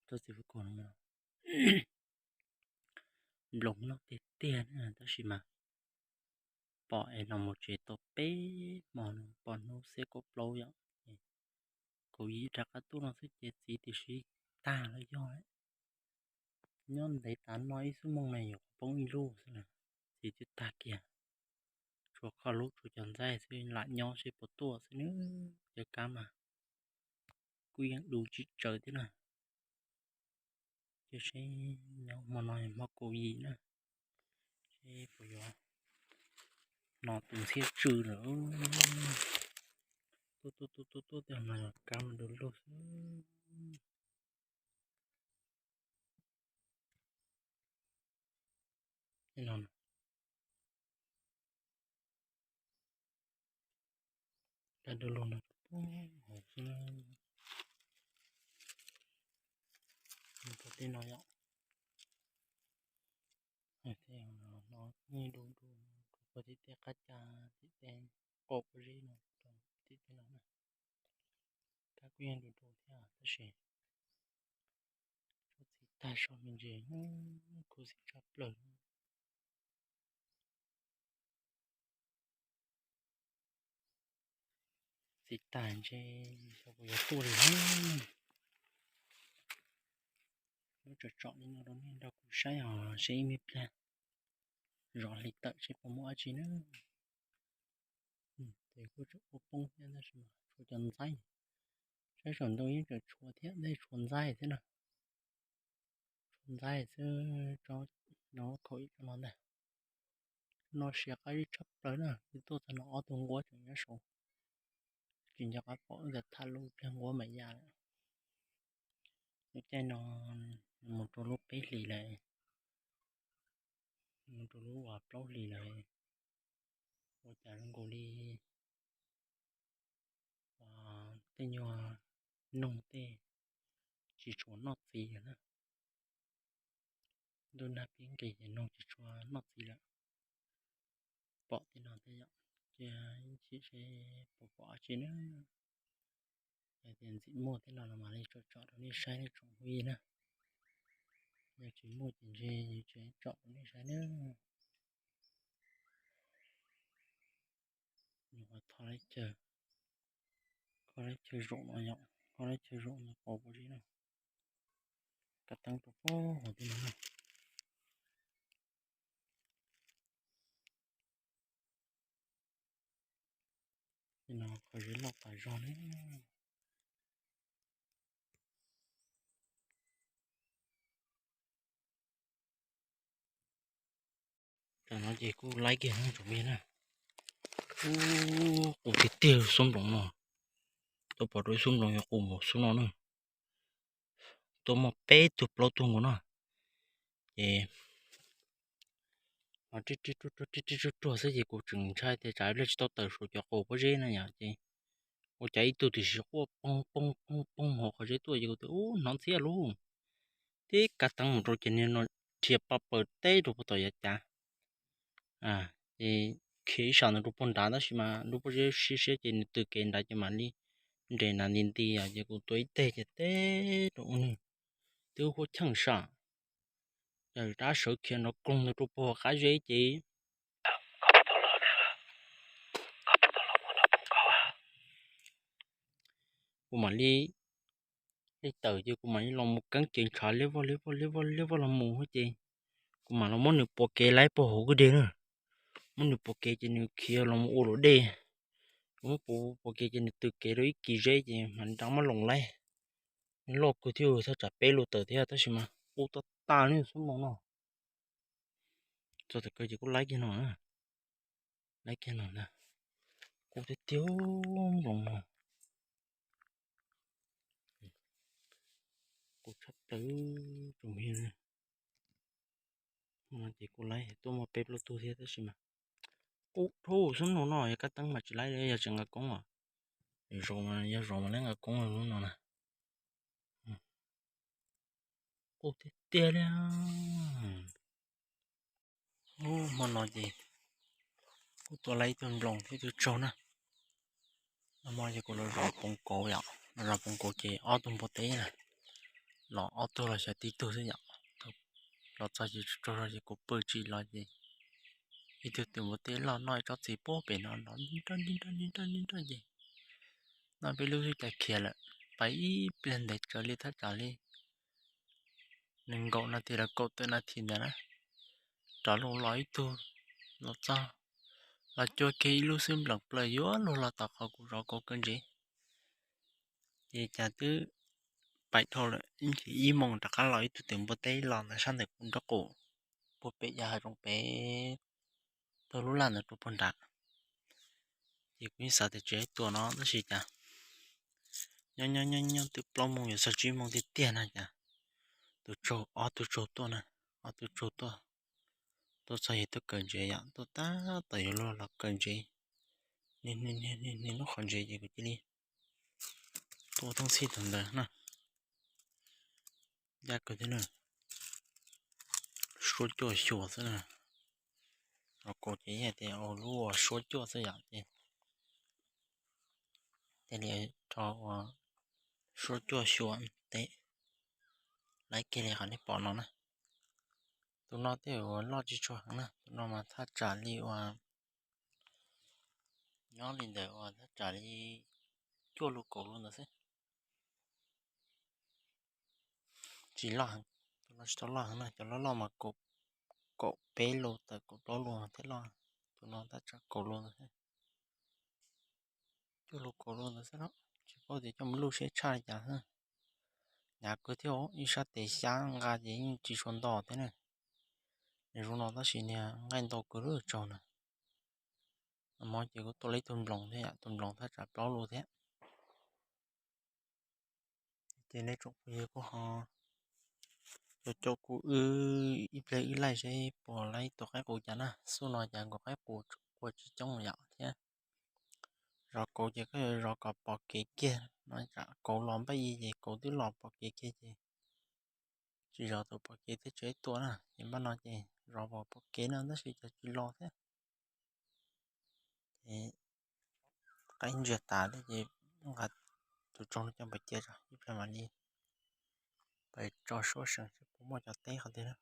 rau txiv fwj kaus no, nploos noj tiag tiag na, tab sis mas pom es los mus tsev tau peb hmo no, pom hnub xiab kaum plaub yom, kaum yim rov qab tuaj no xwb ces txiv tiam sis tag los yog nyob ntev tas no ib xuab moos na yuav poob ib lub xwb na, txiv twb tag kiag, tshuav kho lub tshuav cov ntxaib xwb lam nyob seb puas tuaj xwb nawb. Cov kab mas kuj yeej du tsis tsawg thiab na. Cia seb nyob hmo no hmo kaum yim na, seb puas yuav no tus ntxhiab tsw lawm. Tuaj tuaj tuaj tuaj tuaj tej no kab mas du lug xwb. Kab du lug no, hauv xwb. Tej no yom, no yeej du du, rau tim tej qab cas, tim tej qaum pob zeb no, rau tim tej no na. Kab kuj yeej du du thiab tab sis tsob txiv tag so me ntsis, khuv xim tshaj plaws. Txiv tag ntshe xyov puas yuav tuaj li. Muab tsom tsom li no rau nej nrog kuv saib os, seb ib me pliag zov hli tawm seb puas muaj dab tsi na. Ces kuj tseem ua poob thiab tab sis mas tshuav cov ntxaib, saib saum ntoo yeej tseem tshuav thiab, tej tshuav ntxaib thiab na. Tshuav ntxaib xwb, tsob no khaum ib tsob no ntag. No siav qab zib tshaj plaws na, twb tuaj txog no ob tug nquab tseem nyob saud, tsis nco qab pom, wb tham lub pliag nquab mam ya lawm. Lub caij no mus rau lub peb hlis lawm, mus rau lub uas plaub hlis lawm, ua cas zoo nkaus li tej nyuag noog tej tsis tshua noj txiv lawm na. Ntuj nag pib nqis ces noog tsis tshua noj txiv lawm. Pom tej no thiab yom, cia ib chim seb puas pom dab tsi na. Yog tias ntxim muaj thiab no los mam li tsom tsom rau nej saib nej tsoom phooj ywg na. Yog tsis muaj ces ntshe tseem tsom rau nej saib na. Nws ho tho leb chaw, kho leb chaw zaum no yom, kho leb chaw zaum no qau pob zeb no, kav teeb rau pem hauv tej no na. Tej no qhov zeb loj tas zog ne. Tam no ces kuj laib kiag na tsoom phooj ywg na. Ub, qus tiag tiag xub nploos no. Tuaj pom rau ib xub nploos yog qus npaum xub no na. Tuaj muaj peb tug plaub tug nkaus no. Ces ho rib rib ruag rib rib ruag ruag xwb ces kuv tseem ntshai tias tsam ib pliag tsis tau tawm saum cov qaum pob zeb na yom, ces ua cas ib tug tiam sis quaj poob poob poob poob hauv qhov zeb tuaj ces kuv tias ub hnov ntxhiab lauj. Tib kav teeb mus rau ces nws no dhia paj paws teb rau puag tom yav cav. Ces khiav ib sab ntawd rau puag nrad tab sis mas lub pob zeb siab siab ces nws tws kev nrad ces mam li nres nrad nti nti os, ces kuv tua ib teg ces teb rau ub nws twb huab cheej sam. Ces rab sawv khiav nrov kloog ntawd rau puag qab zeb ces kuv mam li, li tawm ces kuv mam li los mus keeb cev ntshav liab voj liab voj liab voj liab voj los mus ces kuv mam los muab nws pov kev laib puag hauv kwj deg na. Muab nws pov kev ces nws khiav los mus ua luam dej. Kuv muab pov, pov kev ces nws tws kev rau ib kis zeb ces mam nrad muab loos laib. Nws loj kawg thiab, thaj tsam peb lus tawm thiab tab sis mas qus tag tag li xub nploos no. Txog tom kawg ces kuj laib kiag no, laib kiag no ntag. Qus tiag tiag nploos no. Qus tshaj plaws tsoom phooj ywg. Ces kuj laib tuaj muaj peb plaub tug thiab tab sis mas qus dhau xub nploos no, yog kab teeb mas tsis laib li, yog tseem nqa koob os. Zaum, yog zaum mas laib nqa koob lub no na. Qus tiag tiag li. Hmo no ces kuj tua laib ib tug nploos thiab ib tug tsaug na. Nag hmo ces kuv los zov poov kauv yom, los zov poov kauv ces ob tug npua teb na, los ob tug los xyov tib tug xwb yom. Los txog ces tsaug zog ces kuv pw tsis los ces ib tug twm npua teb loj noj ib tsob txiv puag pem no nrov nroj nroj nroj nroj nroj ces noj peb lub xwb cas khiav lawm. Pais ib pliag ntev tsawv li thaj tsam li nees nkaum nas this los kaum tawm nas this ntawd na, rov loo los ib tug los txog, los cua kiag ib lub xwb nplees plaws yuav luag los tom qhov kuv zov kauv kawg ntsev. Ces cas twb pais dhau lawm, ib ntsis ib moos rov qab los ib tug twm npua teb los ntawm sab ntawm kuv nraub qaum puag pem yav hav zoov pem, taug lub laj ntawd rau puag nrad. Ces kuv yeej xav tias tsis tua no tab sis cas nyob nyob nyob nyob twb plaub moos yuav txog tsib moos tiag tiag na cas tus tsaug, ob tug tsaug tuaj na, ob tug tsaug tuaj. Tuaj txog yog tuaj kawm ntsev yom, tuaj tab tom yuav luag los kawm ntsev, niag niag niag niag lub qhov ntsev ces kuv cia li tua thooj txhij thaum ntawd na. Ncaj kawg thiab na, suab cuaj xyuas xwb na. Zov kauv ces yog tias ua lub suab cuaj xwb yom ces thiaj li rho ua suab cuaj xyuas teb. Laiv kiag li qhov nej pom no na. Tus no tej uas loj tsis tshua heev na, tus no mas thaj tsam li uas nyob li ntawd uas thaj tsam li cuaj lub kaum lub ntawd xwb. Tsis loj heev, tus no tsis tau loj heev na, cov loj loj mas kaum peb lub tawm kaum plaub lub thiaj loj, tus no thaj tsam kaum lub ntawd xwb. Cuaj lub kaum lub ntawd xwb los tsis paub tias coj mus luj siab tshaj li cas xwb. Hnyav kawg thiab, ib sab tes xyab nqa ces yeej tsis tshua nto thiab na. Nws zoo no tab sis niag nqaij ntau kawg lub tsaug na. Nag hmo ces kuv tua lawm ib tug nploos thiab yom, tus nploos thaj tsam plaub lub thiab. Ces nej tsoom phooj ywg kuj ho caum caum kuv wb ib pliag wb laij seb puas laib tus qaib qus cas na. Xub no cas nkaus qaib qus qua tsis coob yom thiab. Zov kauv ces koj yuav zov kom pom kev kiag no, tsam kauv los npaj i ces kauv twb los pom kev kiag ces tsis zov tus pom kev thiab tseem tua na. Ces npaj no ces zov pom pom kev no tab sis cas tsis los thiab. Ces qaib ntsia tas thiab ces nqa tus tsaug no coj npaj cia tso, ib pliag mam li pais tso suab seem seb puas muaj cov teb qhov twg na.